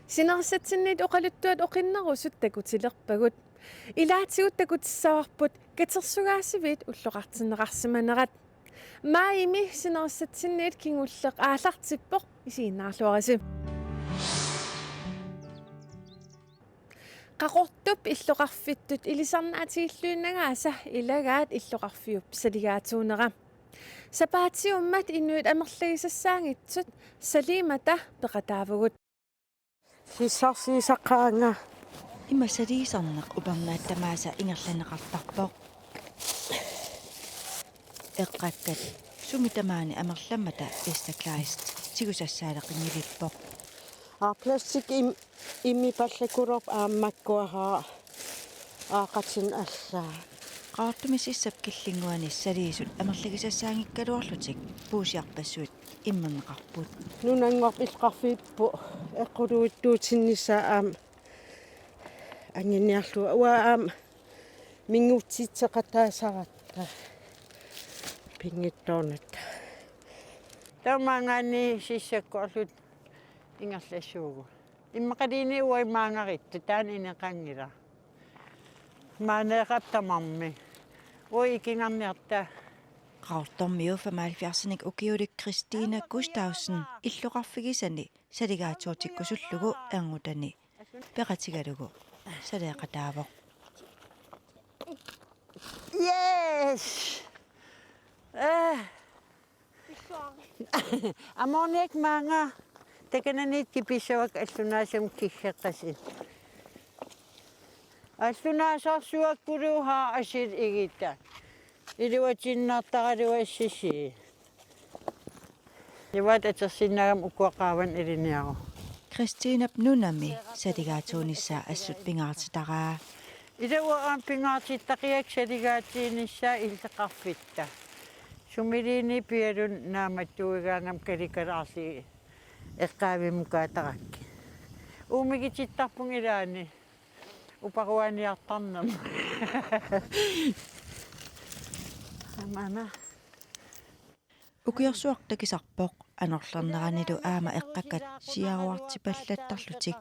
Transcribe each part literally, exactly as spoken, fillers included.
Sinerissatsinniit oqaluttuat oqinnerusut takutilerpagut. Ilaatigut takutissavarput katersugaasiviit ulloqartinneqarsimanerat. Maajimi sinerissatsinniit kingulleq aallartippoq, isiginnaarluarisi. Qaqortup illoqarfittut ilisarnaatigilluinnagaasa ilagaat illoqarfiup saligaatuunera. Sapaatiummat inuit amerlagisassaanngitsut saliimmata peqataavugut. Sissarsiisaqaanga. Ima saliisarneq upernaat tamaasa ingerlanneqartarpoq. Eqqakkat sumi tamaani amerlammata Esther Kleist tigusassaaleqinngilippoq. Aa, plastik im-, immipallakuloorpoq aamma makkua haa aaqatin allaa. Qaqortumi sissap killinnguani saliisut amerlagisassaanngikkaluarlutik puusiarpassuit immerneqarput. Nunanngorput illoqarfiup eqquluittuutinnissaa aamma anguniarlugu. Uanga aamma mingutsitseqataasaratta pinngitsoornata. Taamaangaanniit sissakkorlutik ingerlassuugut. Immaqaluunniit uagut maangarittut taanna ineqanngilaq. Maaneeqqap tamarmi. Uagut ikingarniarta. Qaqortormiut femoghalvfjerdsinik ukiulik Christina Gustavsen illoqarfigisani saligaatuutikkusullugu erngutani peqatigalugu saleeqataavoq. Yes! Eh. Ammoniak maanga takananiit kipissavakka allunaasumik kiggeqqasut. Allunaasarsuakkuluuvoq haa asuli igittaa. Iluatiinnartaralugu assisi. Ivaat atersinnaagama ukua qaavanut ilinniaruk. Christinap nunami saligaatuunissaa assut pingaartitaraa. Ila uanga aamma pingaartittaqiakka saligaatiinissaa illoqarfitta. Sumiluunniit pialunnik naammattuuigaangama kalikalaarlugit eqqaavimukaatarakkit. Uummigitittarpunga ilaanni uparuaaniartarnermik. Aamma, aamma. Ukiorsuaq takusarpoq anorlerneranilu aamma eqqakkat siaruartipallattarlutik.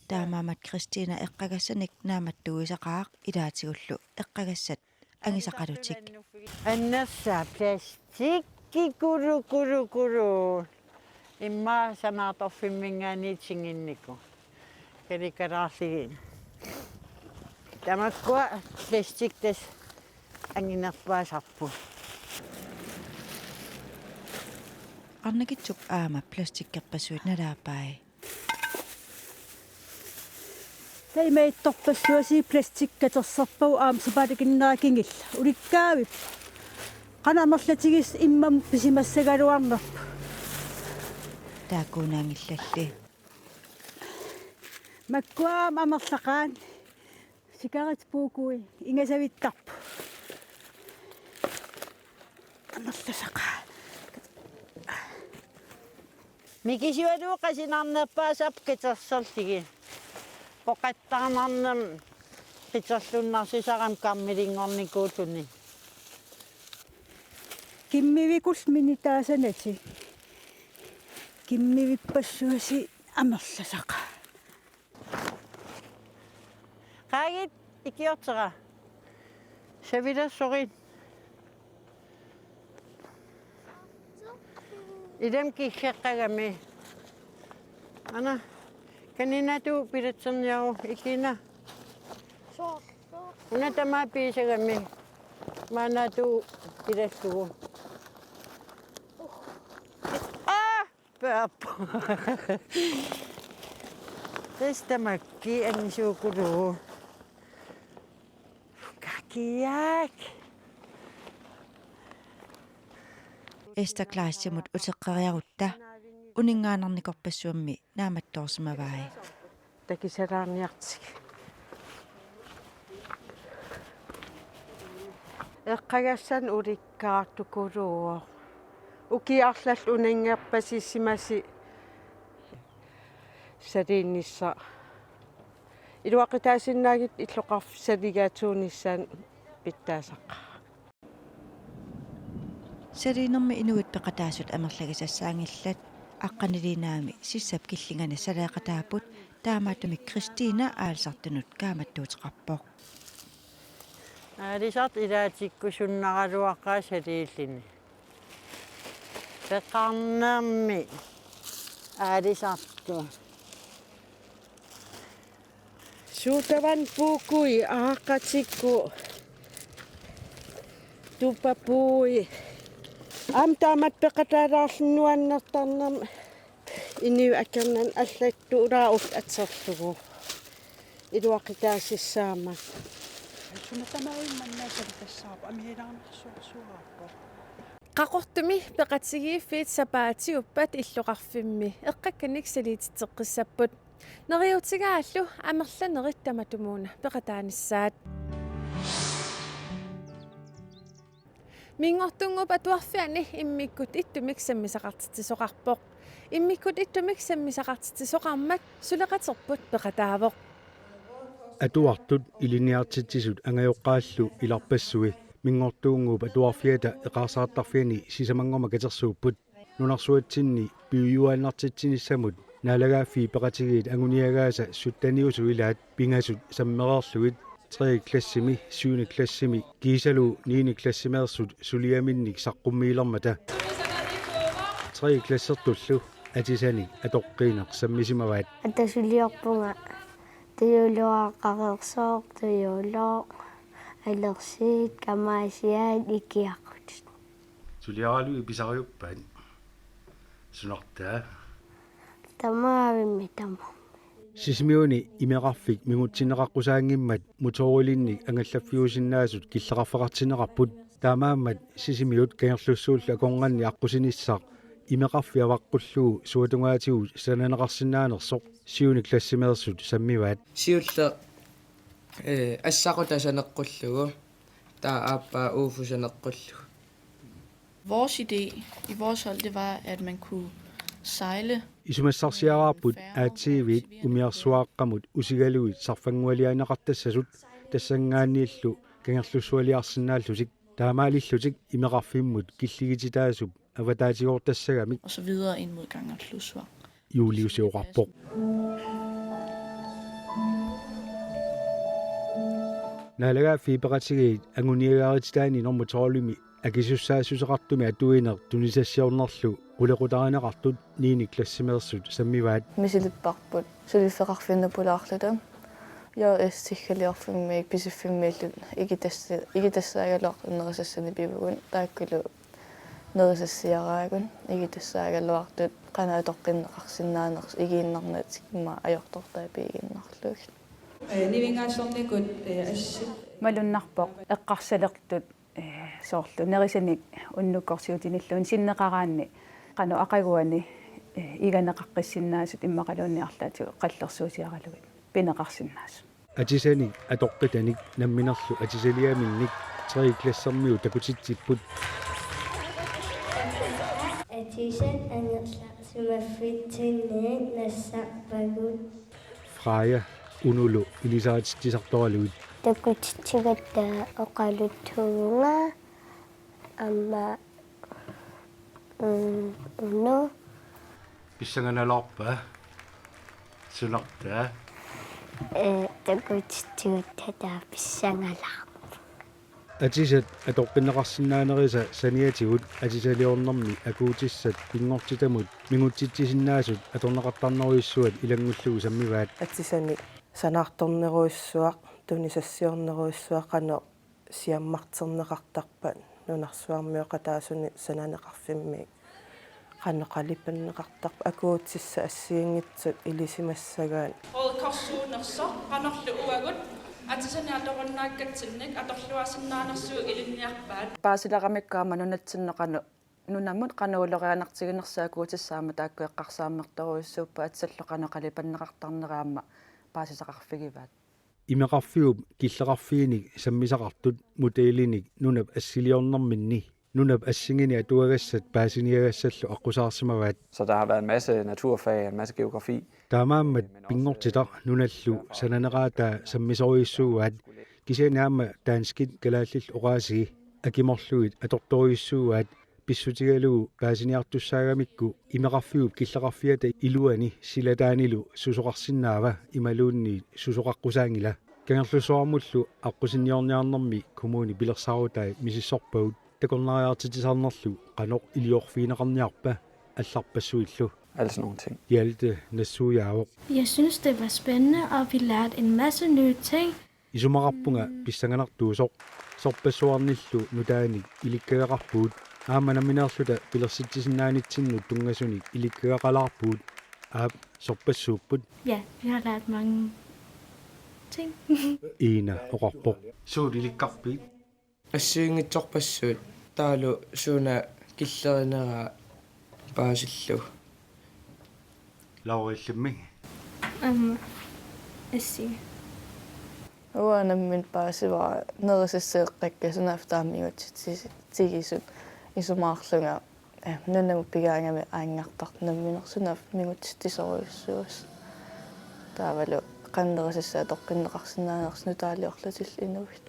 Taamaammat Christina eqqagassanik naammattuuisaqaaq ilaatigullu eqqagassat angisaqalutik. Annersaa plastikkikulukulukuluu. Immaqa sanaartorfimminngaanniit tinginnikuuvoq. Kalikalaarlugit. Tamakkua plastik tassa anginerpaasarput. Arnakitsup aamma plastikkerpassuit nalaapai. Taamaattorpassuit plastik katersorpagut aamma sapaatip akunnera kingulleq ulikkaavippoq. Qanoq amerlatigisut immamut pisimassagaluarnerput. Taakkuunaanngillalli. Makkua aamma amerlaqaat. Cigaretpuukui ingasavittarput. Amerlasaqaat. Mikisualuit qasunarnerpaasarput katersorlugit. Poqattarnarnermik katersorlunnarsisaramik kammilinngornikuulluni. Kimmivikullu minitaasanati. Kimmivippassuit amerlasaqaat. Qaagit ikiortera. Savilersorit. Ilami kiggeqqagami. Aana, kaninaatut pilatserniaruk ikina. Una tamaat piisagami. Maannaatut pilallugu. Aa! Pearpoq. Tassa tamakku angisuukuluuvoq. Kakiak. Esther Kleistimut uteqqeriarutta uninngaannarnikorpassuarmi naammattoorsimavai. Takusalaarniartigu. Eqqagassanik ulikkaartukuluuvoq. Ukiaq arlallit uninngerpasissimasusi saliinnissaq. Iluaqutaasinnaagipput illoqarfik saligaatuunissaanut pitsaassaqaaq. Saliinermi inuit peqataasut amerlagisassaanngillat. Aqqanilinnaami sissap killingani saleeqataapput, taamaattumik Kristina aalisartunut kaammattuuteqarpoq. Aalisartut ilaatikkusunnaraluaqaat saliilluni. Peqarnermi aalisartut. Suutavan puukui aaqqatikku tupapui. Aamma taamatut peqataalaarluni nuannertarnermi inuit akornanni allattuulaarut atorlugu. Iluaqutaasissaammat. Suna tamaat immanna salitassaarpoq amiilaarnersuarsuarpoq. Qaqortumi peqatigiiffiit sapaatiuppat illoqarfimmi eqqakkanik saliititseqqissapput. Neriuutigaallu amerlanerit tamatumuuna peqataanissaat. Minngortuunnguup Atuarfiani immikkut ittumik sammisaqartitsisoqarpoq. Immikkut ittumik sammisaqartitsisoqarmat suleqaterput peqataavoq. Atuartut ilinniartitsisut angajoqqaallu ilarpassui Minngortuunnguup Atuarfiata eqaarsaartarfiani sisamanngormat katersuupput. Nunarsuatsinni piujuaannartitsinissamut Naalagaaffiit Peqatigiit anguniagaasa sytteniusut ilaat pingasut sammereerlugit tredje klassimi, syvende klassimi kiisalu niende klassimeersut suliaminnik saqqummiilermata. Tredje klassertullu atisanik atoqqiineq sammisimavaat. Atasuliorpunga tujuuluaqareersooq, tujuulooq, alersiit, kamaasiaat, ikiaqutut. Suliaralugit pisariuppat? Sunartaa? Tamaavimmi tama. Sisimiuni imeqarfik mingutsinneqaqqusaanngimmat motoorilinnik angallaffiusinnaasut killeqarfeqartinneqarput. Taamaammat Sisimiut Kangerlussuullu akornanni aqqusinissaq imeqarfik avaqqullugu suatungaatigut sananeqarsinnaanersoq syvende klassimeersut sammivaat. Siulleq, eh, Assaquta saneqqullugu, taava aappaa Uffe saneqqullugu. Vores idé i vores hold, det var, at man kunne sejle. Isumassarsiaraarput A T V-t umiarsuaaqqamut usigalugit sarfanngualiaanneqartassasut, tassanngaanniillu Kangerlussualiarsinnaallutik, taamaalillutik imeqarfimmut killigititaasup avataatigoortassagamik. Og så videre ind mod Kangerlussuaq. Juliusioqarpoq. Naalagaaffiit Peqatigiit anguniagaarititaani normu tolvimi akisussaassuseqartumi atuineq tunisassiornerlu qulequtarineqartut niende klassimeersut sammivaat. Misilipparput suliffeqarfinnut pulaarluta. J S-ikkaliorfimmiit Pisiffimmiillu ikitass-, ikitassaagaluartut nerisassanik pivugut, taakkulu nerisassiaraagut, ikitassaagaluartut qanoq atoqqinneqarsinnaanersoq igiinnarnatik immaqa ajortortaa piiginnarlugit. Eh, nivingaassornikut, eh, assit. Malunnarpoq eqqarsalertut, eh, soorlu nerisanik unnukkorsiutinilluunniit sinneqaraanni qanoq aqaguani, eh, iganeqaqqissinnaasut immaqaluunniit arlaatigut qallersuusiaralugit pineqarsinnaasut. Atisanik atoqqitanik namminerlu atisaliaminnik tredje klassermiut takutitsipput. Atisat angerlarsimaffitsinni nassarpagut. Freja unulu ilisarititsisartoralugit. Takutitsigatta oqaluttuuvunga, aamma, mm, unu. Pissanganalaarpa? Sunartaa? Eh, takutitsigatta taava pissangalaarpoq. Atisat atoqqinneqarsinnaanerisa saniatigut atisaliornermi akuutissat pinngortitamut mingutsitsisinnaasut atorneqartarnerujussuat ilanngullugu sammivaat. Atisanik sanaartornerujussuaq, tunisassiornerujussuaq qanoq siammarterneqartarpat nunarsuarmioqataasuni sananeqarfimmi. Qanoq qalipanneqartarpat akuutissat assigiinngitsut ilisimassagaat. Røde Kors-suunersoq qanorlu uagut atisanik atorunnaakkatsinnik atorluarsinnaanersugut ilinniarpaat. Paasileramikku aamma nunatsinnut qanoq, nunamut qanoq ulorianartiginersoq akuutissat aamma taakku eqqarsaammertorujussuupput, atisallu qanoq qalipanneqartarneri aamma paasisaqarfigivaat. Imeqarfiup killeqarfiinik sammisaqartut modellinik nunap assiliornerminni nunap assinginik atuagassat paasiniagassallu aqqusaarsimavaat. Så der har været en masse naturfag, en masse geografi. Taamaammat pinngortitaq nunallu sananeqaataa sammisorujussuuaat, kisianni aamma danskit kalaallillu oqaasii akimorlugit atortorujussuuaat, pissutigalugu paasiniartussaagamikku imeqarfiup killeqarfiata iluani silataanilu susoqarsinnaava imaluunniit susoqaqqusaanngila. Kangerlussuarmullu aqqusinniorniarnermi kommuni pilersaarutai misissorpagut takornariartitsisarnerlu qanoq iliorfigineqarniarpa allarpassuillu. Alle sådan nogle ting. Hjalte nassuiaavoq. Jeg synes, det var spændende, og vi lærte en masse nye ting. Isumaqarpunga pissanganartuusoq. Sorpassuarnillu nutaanik ilikkagaqarpugut. Aamma nammineerluta pilersitsisinnaanitsinnut tunngasunik ilikkagaqalaarpugut. Aap, sorpassuupput. Ja, vi har lært mange ting. Ina oqarpoq. Suut ilikkarpit? Assigiinngitsorpassuit taavalu suna killerinera paasillugu. Laurillimmi. Aamma. Assigi. Uanga nammineq paasivara nerisassageqqakka sunaaffa taama mingutsitsisut isumaqarlunga, eh, nunamut pigaangami aanngartartut nammineq sunaaffa mingutsitsisorujussuusoq. Taavalu qanoq nerisassaa toqqinneqarsinnaanersoq nutaaliorlutillu inuit.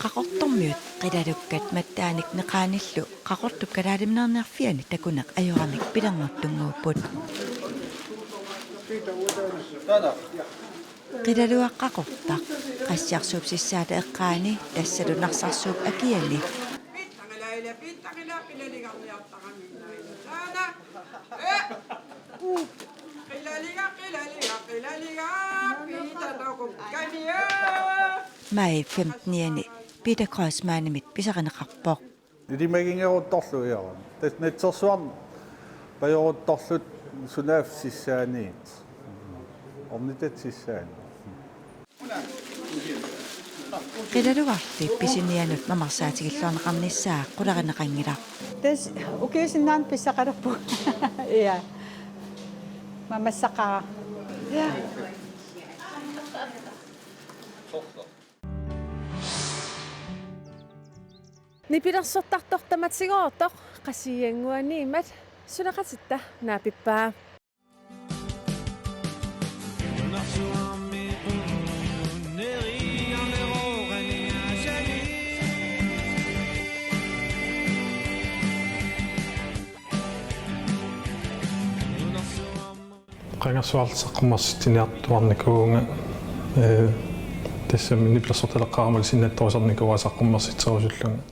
Qaqortormiut qilalukkat mattaanik neqaanillu Qaqortup kalaaliminerniarfiani takuneq ajoramik pilerngortunnguupput. Qilaluaq Qaqortaq, Qassiarsuup sissaata eqqaani, tassalu Narsarsuup akiani. Maj femtenianni Peter Kreutzmannimit pisarineqarpoq. Ilimaginngeruttorlugu iorami. Tassa natsersuarmi pajoruttorluta sunaaffa sissaaniit. Ornitatta sissaani. Qilaluarli pisinianut mamarsaatigilluarneqarnissaa qularineqanngilaq. Tassa ukiup sinnerani pissaqalerpugut. Ja. Mamassaqaaq. Ja. Nipilersortartoq tamatigoortoq Qasigiannguaniimmat suleqatitta naapippaa. Qangarsuarli saqqummersitsiniartuarnikuuvunga, ee, tassami nipilersortaleqqaarama sinnattorisarnikuuara saqqummersitserusullunga.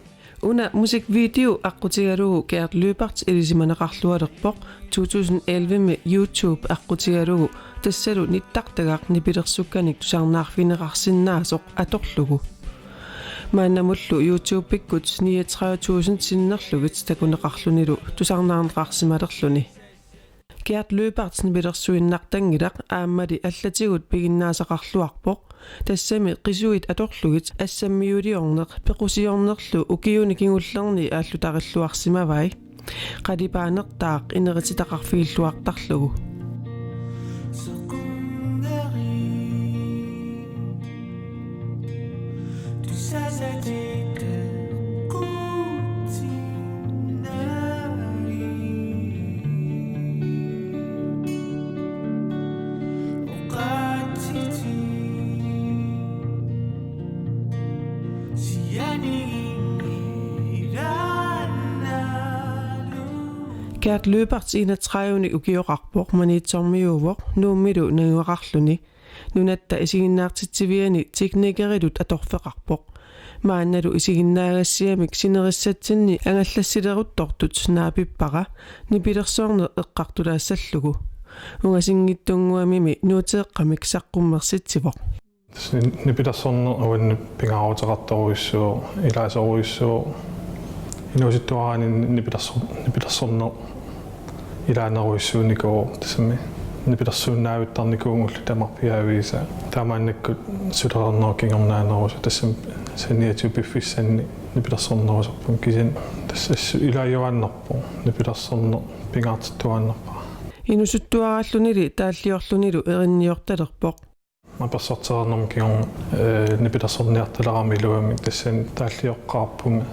Una musikvideo aqqutigalugu Gert Lyberth ilisimaneqarlualerpoq to tusind elleve-mi YouTube aqqutigalugu, tassalu nittartagaq nipilersukkanik tusarnaarfigineqarsinnaasoq atorlugu. Maannamullu YouTube-ikkut niogtredive tusind sinnerlugit takuneqarlunilu tusarnaarneqarsimalerluni. Gert Lyberth nipilersuinnartanngilaq aammali allatigut piginnaasaqarluarpoq. Tassami qisuit atorlugit assammiuliorneq pequsiornerlu ukiuni kingullerni aallutarilluarsimavai. Qalipaanertaaq inerititaqarfigilluartarlugu. Gert Lyberth enogtredive-nik ukioqarpoq, Maniitsormiuuvoq, Nuummilu najugaqarluni. Nunatta isiginnaartitsiviani teknikeritut atorfeqarpoq. Maannalu isiginnaagassiamik sinerissatsinni angallassileruttortut naapippara, nipilersorneq eqqartulaassallugu. Ungasinngitsunnguamimi nuuteeqqamik saqqummersitsivoq. Tassa ni-, nipilersorneq uannut pingaaruteqartorujussuuvoq, ilaasorujussuuvoq, inuusuttuaraanni nipilersor-, nipilersorneq ilaanerujussuunikuuvoq, tassami nipilersuinnaavittarnikuuvunga ullut tamarmik piaviisa. Taamaannakkut sulereernerup kingornaanerusoq, tassami saniatigut piffissanni nipilersornerusorpunga, kisianni tassa assut ilaajuaannarpoq, nipilersorneq pingaartittuaannarpara. Inuusuttuaraallunili taalliorlunilu erinniortalerpoq. Apersortereernermut kingorna, ee, nipilersorniartalerama iluamik, tassani taallioqqaarpunga.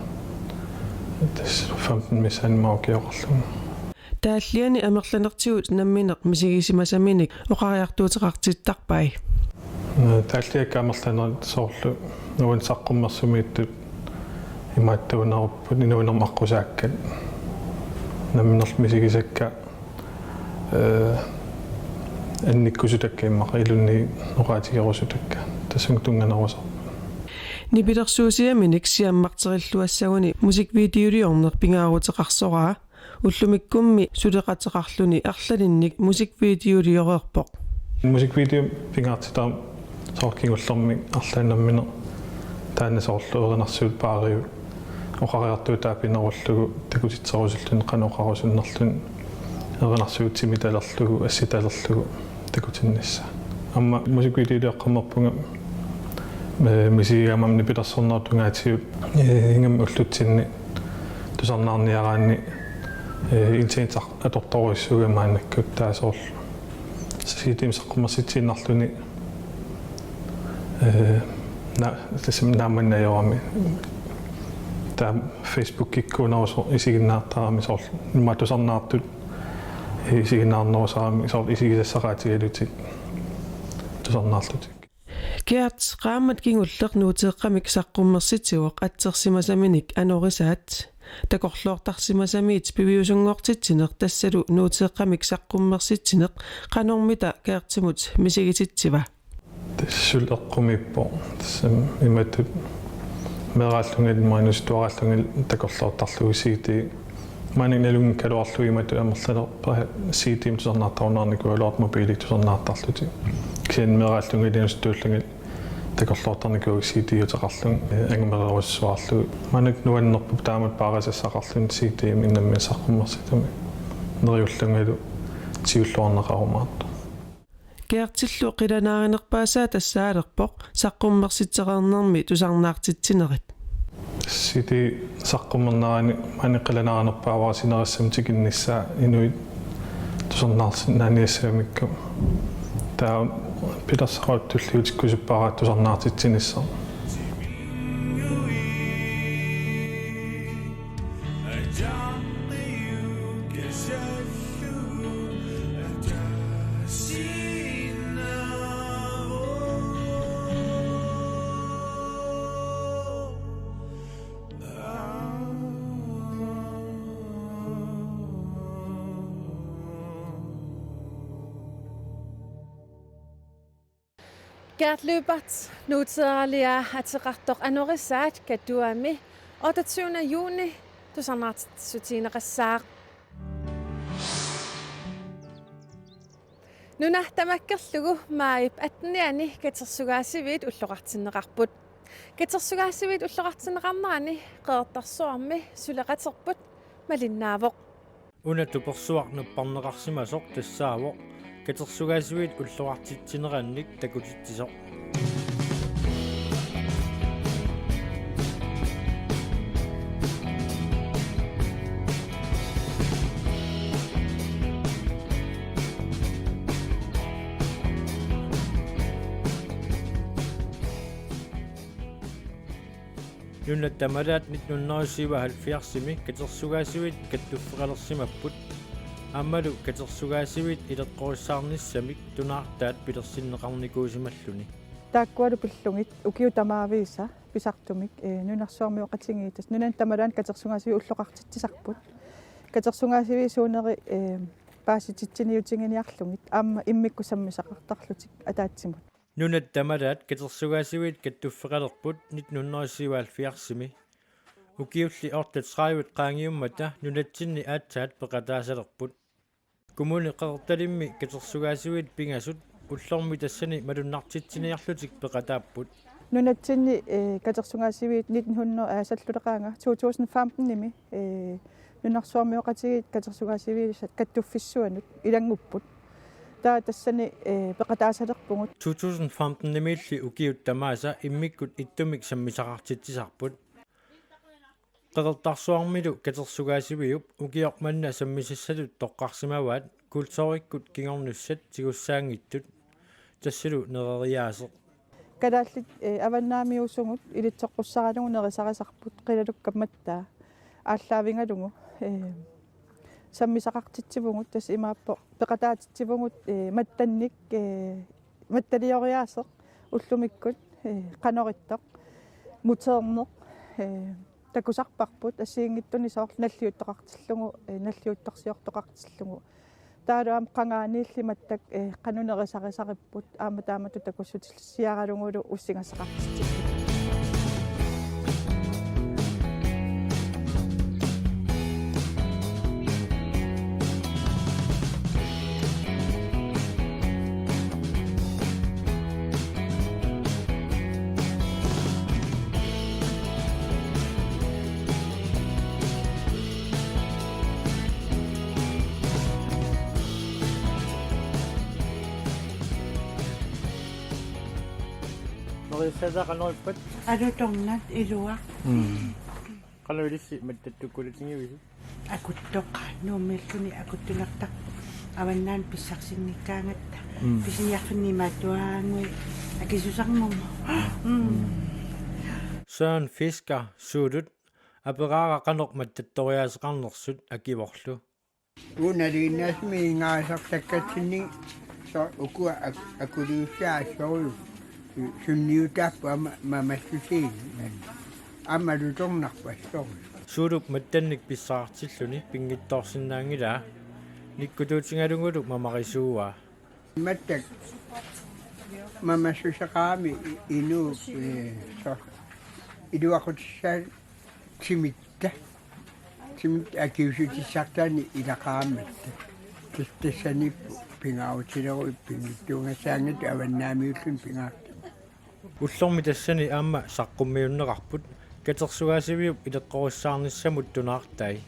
Tassa femten missaani aamma ukioqarlunga. Taalliani amerlanertigut nammineq misigisimasaminik oqariartuuteqartittarpai. Taalliakka amerlanerit soorlu nuann saqqummersumiittut imaattuunerupput inuunermi aqqusaakkat. Namminerlu misigisakka, eh, annikkusutakka immaqa ilunnit oqaatigerusutakka. Tassunga tunnganerusarput. Nipilersuusiaminik siammarterilluassaguni musikvideoliorneq pingaaruteqarsoraa. Ullumikkummi suleqateqarluni arlalinnik musikvideolioreerpoq. Musikvideo pingaartitaq soorlu kingullermik arlaannik nammineq taanna soorlu erinarsuut paariuk oqariartuutaa pinerullugu takutitserusulluni qanoq oqarusunnerluni erinarsuut timitalerlugu assitalerlugu takutinnissaa. Aamma musikvideolioqqammerpunga, eh, misigigama nipilersornerup tungaatigut, eh, ingammik ullutsinni tusarnaarniaraanni, eh, internet atortorujussuugami maannakkut taava soorlu C D-mik saqqummersitsiinnarluni, eh, na-, tassami naammanneq ajorami. Taava Facebookikkuunerusoq isiginnaartarami soorlu immaqa tusarnaartut isiginnaarnerusarami soorlu isigisassaqaatigalutik tusarnaarlutik. Gert qaammat kingulleq nuuteeqqamik saqqummersitivoq atsersimasaminik anorisaat. Takorloortarsimasamiit piviusunngortitsineq tassalu nuuteeqqamik saqqummersitsineq qanormita Gertimut misigititsiva? Tassa suli eqqumiippoq. Tassami imatut meeraallungali maanna inuusuttuaraallungali takorloortarlugu C D. Maannakkut nalunngikkaluarlugu imatut amerlanerpaat C D-mik tusarnaartarunnaarnikuugaluartut mobiilimi tusarnaartarlutik. Kisianni meeraallungali inuusuttuullungali takorloortarnikuugatta C D-uteqarlunga, eh, angumererujussuarlugu. Maannakkut nuannerpoq taamatut paarisassaqarluni C D-mik nammineq saqqummersitami. Neriullungalu tigulluarneqarumaartoq. Gertillu qilanaarinerpaasaa tassaalerpoq saqqummersitsereernermi tusarnaartitsinerit. C D saqqummernerani maani qilanaarinerpaavara sinerissami tikinnissaa inuit tusarnaarsinnaaniassagamikku. Taava pilersaarutit tulliutikkusuppara tusarnaartitsinissaq. Gert Lyberth, nuuteeraliaa ateqartoq Anorisaat Katuami otteogtyvende juni tusarnaartitsissutigineqassaaq. Nuna tamakkerlugu maajip attenianni katersugaasiviit ulloqartinneqarput. Katersugaasiviit ulloqartinneqarnerani Qeqertarsuarmi suleqaterput malinnaavoq. Una tupersuaq napparneqarsimasoq tassaavoq katersugaasiviit ulloqartitsinerannik takutitsisoq. Nunat Tamalaat nitten hundrede syvoghalvfjerdsimi katersugaasiviit kattuffeqalersimapput. Aammalu katersugaasiviit ileqqorissaarnissamik tunaartaat pilersinneqarnikuusimalluni. Taakkualu pillugit ukiut tamaavisa pisartumik, eh, nunarsuarmioqatigiit tassa Nunat Tamalaat katersugaasiviit ulloqartitsisarput. Katersugaasiviit suuneri, eh, paasititsiniutiginiarlugit aamma immikkut sammisaqartarlutik ataatsimut. Nunat Tamalaat katersugaasiviit kattuffeqalerput nitten hundrede syvoghalvfjerdsimi. Ukiulli otteogtredive qaangiummata nunatsinni aatsaat peqataasalerput. Kommune Qeqertalimmi katersugaasiviit pingasut ullormi tassani malunnartitsiniarlutik peqataapput. Nunatsinni, eh, katersugaasiviit nitten hundrede, eh, salluleqaanga to tusind femtenimi, eh, nunarsuarmioqatigiit katersugaasiviisa kattuffissuanut ilanngupput. Taava tassani, eh, peqataasalerpugut. To tusind femtenimiilli ukiut tamaasa immikkut ittumik sammisaqartitsisarput. Qeqertarsuarmilu katersugaasiviup ukioq manna sammisassatut toqqarsimavaat kulturikkut kingornussat tigussaanngitsut. Tassalu nereriaaseq. Kalaallit, eh, avannaamiuusugut ilitsoqqussaralugu nerisarisarput qilalukkammattaa aallaavigalugu, eh, Sammisaqartitsivugut, tassa imaappoq peqataatitsivugut, eh, mattannik, eh, mattalioriaaseq ullumikkut, eh, qanoq ittoq, muteerneq, eh, takusarparput assigiinngitsunik soorlu nalliuttoqartillugu, eh, nalliuttorsiortoqartillugu. Taavalu aamma qangaaniilli mattak, eh, qanoq nerisarisaripput aamma taamatut takussutissiaralugulu ussigassaqartitsipput. Nerisassat qanoq ippat? Alutornaq iluaq. Mm. Qanoq ilissi mattattukkulutigivisit? Akuttoq Nuummiilluni akuttunertaq avannaani pissarsinngikkaangatta. Mm. Pisiniarfinni imaattuaannguit akisusarnermut. Mm. Søren Fisker Suulut aperaara qanoq mattattoriaaseqarnersut akivorlu. Unalinnaasmi ingaasartakkatsinni so ukua ak-, akuliussaassorujuk sunniutaappu ama mamassusiin. Ama alutornarpassorujuk. Suulup mattannik pissaqartilluni pinngitsoorsinnaanngilaa, nikkutuutigalugulu mamarisuuaa. Mattak mamassuseqarami i-, inuup, eh, so iluaqutissaa timitta. Timitta akiuussutissartaani ilaqaramatta. Tas-, tassaniippoq pingaarutileruit pinngitsuugassaanngitsut avannaamiulluni pingaartumik. Ullormi tassani aamma saqqummiunneqarput katersugaasiviup ileqqorissaarnissamut tunaartai.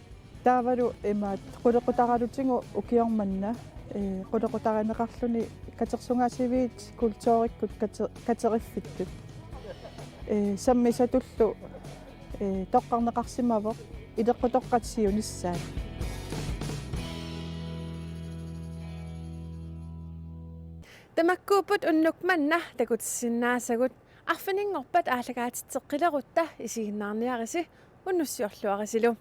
Taavalu imaat qulequtaralutigu ukioq manna, eh, qulequtarineqarluni katersugaasiviit kulturikkut kate-, kateriffittut. Eh, sammisatullu, eh, toqqarneqarsimavoq ileqqutoqqat siunissaat. Tamakkuupput unnuk manna takutissinnaasagut, arfininngorpat aallakaatitseqqilerutta isiginnaarniarisi, unnussiorluarisilu.